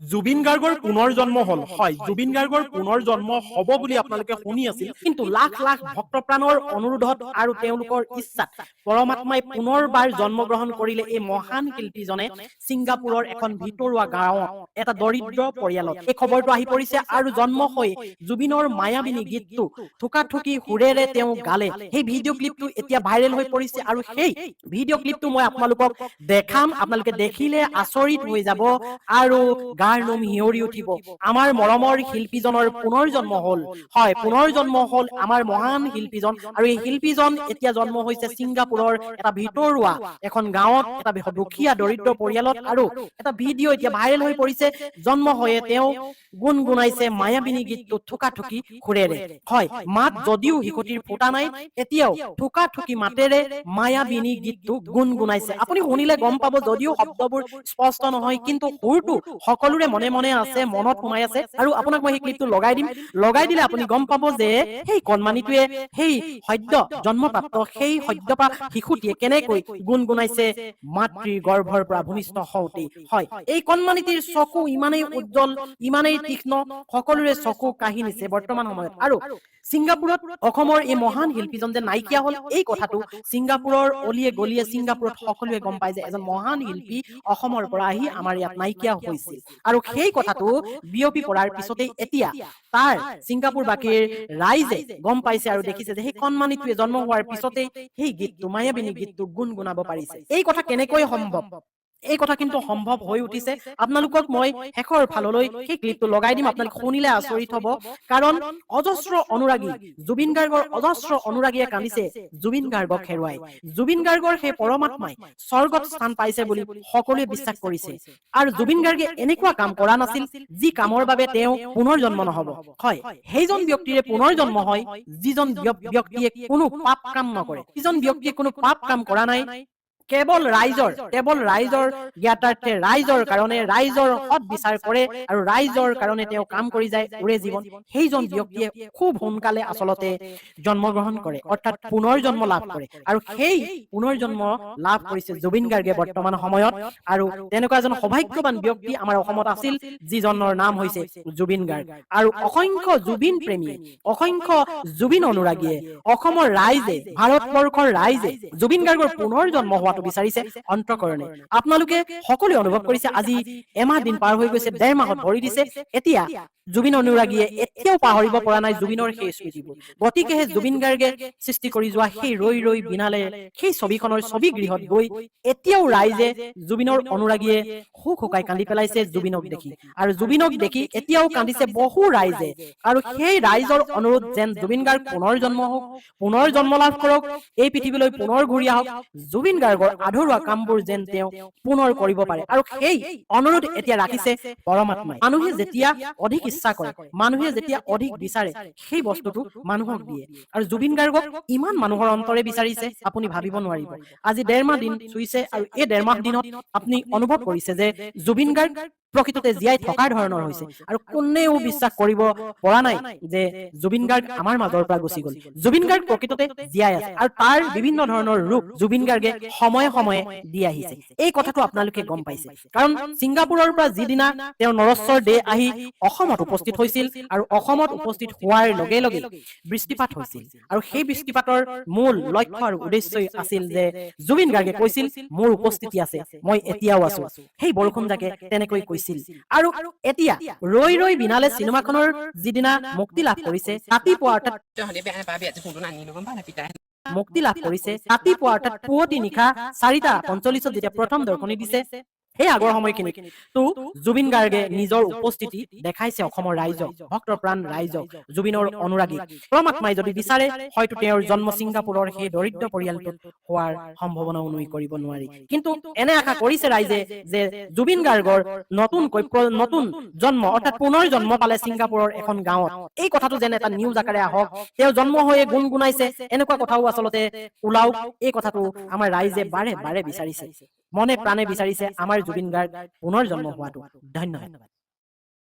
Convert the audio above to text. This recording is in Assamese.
জুবিন গাৰ্গৰ পুনৰ জন্ম হ'ল। হয়, জুবিন গাৰ্গৰ পুনৰ জন্ম হ'ব বুলি আপোনালোকে শুনি আছিল, কিন্তু লাখ লাখ ভক্তপ্ৰাণৰ অনুৰোধত আৰু তেওঁলোকৰ ইচ্ছাত পৰমাত্মাই পুনৰবাৰ জন্মগ্ৰহণ কৰিলে এই মহান শিল্পীজনে ছিংগাপুৰৰ এখন ভিতৰুৱা গাঁৱত এটা দৰিদ্ৰ পৰিয়ালত। এই খবৰটো আহি পৰিছে আৰু জন্ম হৈ জুবিনৰ মায়াবিনী গীতটো থোকাথুকি সুৰেৰে তেওঁ গালে। সেই ভিডিঅ' ক্লিপটো এতিয়া ভাইৰেল হৈ পৰিছে আৰু সেই ভিডিঅ' ক্লিপটো মই আপোনালোকক দেখাম। আপোনালোকে দেখিলে আচৰিত হৈ যাব আৰু গাৰ নোম শিয়ৰি উঠিব। আমাৰ মৰমৰ শিল্পীজনৰ পুনৰ জন্ম হ'ল। হয়, পুনৰ জন্ম হ'ল আমাৰ মহান শিল্পীজন আৰু এই শিল্পীজন এতিয়া জন্ম হৈছে ছিংগাপুৰৰ এটা ভিতৰুৱা এখন গাঁৱত, এটা দুখীয়া দৰিদ্ৰ পৰিয়ালত। আৰু এটা ভিডিঅ' এতিয়া ভাইৰেল হৈ পৰিছে। জন্ম হৈয়ে তেওঁ গুণগুণাইছে মায়াবিনী গীতটো থোকাথুকি সুৰেৰে। হয়, মাত যদিও শিশুটিৰ ফুটা নাই, এতিয়াও থোকাথুকি মাতেৰে মায়াবিনী গীতটো গুণগুণাইছে। আপুনি শুনিলে গম পাব, যদিও শব্দবোৰ স্পষ্ট নহয়, কিন্তু সুৰটো সকলোৰে মনে মনে আছে, মনত সোমাই আছে। আৰু আপোনাক মই সেই ক্লিপটো লগাই দিম। লগাই দিলে আপুনি গম পাব যে সেই কণমানিটোৱে, সেই সদ্য জন্মপ্ৰাপ্ত, সেই সদ্যপা শিশুটিয়ে কেনেকৈ গুণগুণাইছে মাতৃৰ গৰ্ভৰ পৰা ভূমিষ্ঠ হওঁতেই। হয়, এই কণমানিটিৰ চকু ইমানেই উজ্জ্বল, ইমানেই তীক্ষ্ণ, সকলোৰে চকু কাঢ়ি নিছে বৰ্তমান সময়ত। আৰু ছিংগাপুৰত অসমৰ এই মহান শিল্পীজন যে নাইকিয়া হ'ল, এই কথাটো ছিংগাপুৰৰ অলিয়ে গলিয়ে, ছিংগাপুৰত সকলোৱে গম পায় যে এজন মহান শিল্পী অসমৰ পৰা আহি আমাৰ ইয়াত নাইকিয়া হৈছিল। আৰু সেই কথাটো বিয়পি পৰাৰ পিছতেই এতিয়া তাৰ ছিংগাপুৰবাসীৰ ৰাইজে গম পাইছে আৰু দেখিছে যে সেই কণমানিটোৱে জন্ম হোৱাৰ পিছতেই সেই গীতটো, মায়াবিনী গীতটো গুণগুণাব পাৰিছে। এই কথা কেনেকৈ সম্ভৱ? এই কথা কিন্তু সম্ভৱ হৈ উঠিছে। আপোনালোকক মই শেষৰ ফাললৈ সেই ক্লিপটো লগাই দিম। আপোনালোক শুনিলে আচৰিত হব, কাৰণ অজস্ৰ অনুৰাগী, জুবিন গাৰ্গৰ অজস্ৰ অনুৰাগীয়ে কান্দিছে জুবিন গাৰ্গক হেৰুৱাই। জুবিন গাৰ্গৰ সেই পৰমাত্মাই স্বৰ্গত স্থান পাইছে বুলি সকলোৱে বিশ্বাস কৰিছে। আৰু জুবিন গাৰ্গে এনেকুৱা কাম কৰা নাছিল যি কামৰ বাবে তেওঁ পুনৰ জন্ম নহব। হয়, সেইজন ব্যক্তিৰে পুনৰ জন্ম হয় যিজন ব্যক্তিয়ে কোনো পাপ কাম নকৰে। যিজন ব্যক্তিয়ে কোনো পাপ কাম কৰা নাই, কেৱল ৰাইজৰ জ্ঞাতাৰ্থে, ৰাইজৰ কাৰণে, ৰাইজৰ সৎ বিচাৰ কৰে আৰু ৰাইজৰ কাৰণে তেওঁ কাম কৰি যায় ওৰে জীৱন, সেইজন ব্যক্তিয়ে খুব সোনকালে আচলতে জন্মগ্ৰহণ কৰে, অৰ্থাৎ পুনৰ জন্ম লাভ কৰে। আৰু সেই পুনৰ জন্ম লাভ কৰিছে জুবিন গাৰ্গে বৰ্তমান সময়ত। আৰু তেনেকুৱা এজন সৌভাগ্যৱান ব্যক্তি আমাৰ অসমত আছিল, যিজনৰ নাম হৈছে জুবিন গাৰ্গ। আৰু অসংখ্য জুবিন প্ৰেমীয়ে, অসংখ্য জুবিন অনুৰাগীয়ে, অসমৰ ৰাইজে, ভাৰতবৰ্ষৰ ৰাইজে জুবিন গাৰ্গৰ পুনৰ জন্ম হোৱাটো বিচাৰিছে অন্তঃকৰণে। আপোনালোকে সকলোৱে অনুভৱ কৰিছে, আজি এমাহ দিন পাৰ হৈ গৈছে, 1.5 মাহত ভৰি দিছে, এতিয়া জুবিন অনুৰাগীয়ে এতিয়াও পাহৰিব পৰা নাই জুবিনৰ সেই স্মৃতিবোৰ। গতিকেহে জুবিন গাৰ্গে সৃষ্টি কৰি যোৱা সেই ৰৈ ৰৈ বিনালে সেই ছবিখনৰ ছবিগৃহত গৈ এতিয়াও ৰাইজে, জুবিনৰ অনুৰাগীয়ে হুক হুকাই কান্দি পেলাইছে জুবিনক দেখি। আৰু জুবিনক দেখি এতিয়াও কান্দিছে বহু ৰাইজে। আৰু সেই ৰাইজৰ অনুৰোধ যেন জুবিন গাৰ্গ পুনৰ জন্ম হওক, পুনৰ জন্ম লাভ কৰক, এই পৃথিৱীলৈ পুনৰ ঘূৰি আহক, জুবিন গাৰ্গৰ আধৰুৱা কামবোৰ যেন তেওঁ পুনৰ কৰিব পাৰে। আৰু সেই অনুৰোধ এতিয়া ৰাখিছে পৰমাত্মাই। মানুহে যেতিয়া অধিক ইচ্ছা কৰে, মানুহে যেতিয়া অধিক বিচাৰে, সেই বস্তুটো মানুহক দিয়ে। আৰু জুবিন গাৰ্গক ইমান মানুহৰ অন্তৰে বিচাৰিছে, আপুনি ভাবিব নোৱাৰিব। আজি 1.5 মাহ দিন চুইছে আৰু এই 1.5 মাহ দিনত আপুনি অনুভৱ কৰিছে যে জুবিন গাৰ্গ প্ৰকৃততে জীয়াই থকাৰ ধৰণৰ হৈছে। আৰু কোনেও বিশ্বাস কৰিব পৰা নাই যে জুবিন গাৰ্গ আমাৰ মাজৰ পৰা গুচি গ'ল। জুবিন গাৰ্গ প্ৰকৃততে জীয়াই আছে আৰু তাৰ বিভিন্ন ধৰণৰ ৰূপ জুবিন গাৰ্গে সময়ে সময়ে দি আহিছে। এই কথাটো আপোনালোকে গম পাইছে, কাৰণ ছিংগাপুৰৰ পৰা যিদিনা তেওঁ নৰশ্বৰ দেহ আহি অসমত উপস্থিত হৈছিল আৰু অসমত উপস্থিত হোৱাৰ লগে লগে বৃষ্টিপাত হৈছিল। আৰু সেই বৃষ্টিপাতৰ মূল লক্ষ্য আৰু উদ্দেশ্যই আছিল যে জুবিন গাৰ্গে কৈছিল, "মোৰ উপস্থিতি আছে, মই এতিয়াও আছো।" সেই বৰষুণ জাকে তেনেকৈ কৈছিল। আৰু এতিয়া ৰৈ ৰৈ বিনালে চিনেমাখনৰ যিদিনা মুক্তি লাভ কৰিছে, ৰাতিপুৱা অৰ্থাৎ মুক্তি লাভ কৰিছে ৰাতিপুৱা, অৰ্থাৎ পুৱতি নিশা 4:45ত যেতিয়া প্ৰথম দৰ্শনী দিছে, সেই আগৰ সময়খিনিত তো জুবিন গাৰ্গে নিজৰ উপস্থিতি দেখাইছে অসমৰ ৰাইজক, ভক্ত প্ৰাণ ৰাইজক, জুবিনৰ অনুৰাগীক। পৰমাত্মাই যদি বিচাৰে, হয়তো তেওঁৰ জন্ম ছিংগাপুৰৰ সেই দৰিদ্ৰ পৰিয়ালটোত হোৱাৰ সম্ভাৱনাও নুই কৰিব নোৱাৰি। কিন্তু এনে আশা কৰিছে ৰাইজে যে জুবিন গাৰ্গৰ নতুনকৈ নতুন জন্ম, অৰ্থাৎ পুনৰ জন্ম পালে ছিংগাপুৰৰ এখন গাঁৱত, এই কথাটো যেন এটা নিউজ আকাৰে আহক। তেওঁ জন্ম হৈয়ে গুণগুণাইছে, এনেকুৱা কথাও আচলতে ওলাওক। এই কথাটো আমাৰ ৰাইজে বাৰে বাৰে বিচাৰিছে, মনে প্ৰাণে বিচাৰিছে আমাৰ জুবিন গাৰ্গ পুনৰ জন্ম হোৱাটো। ধন্যবাদ।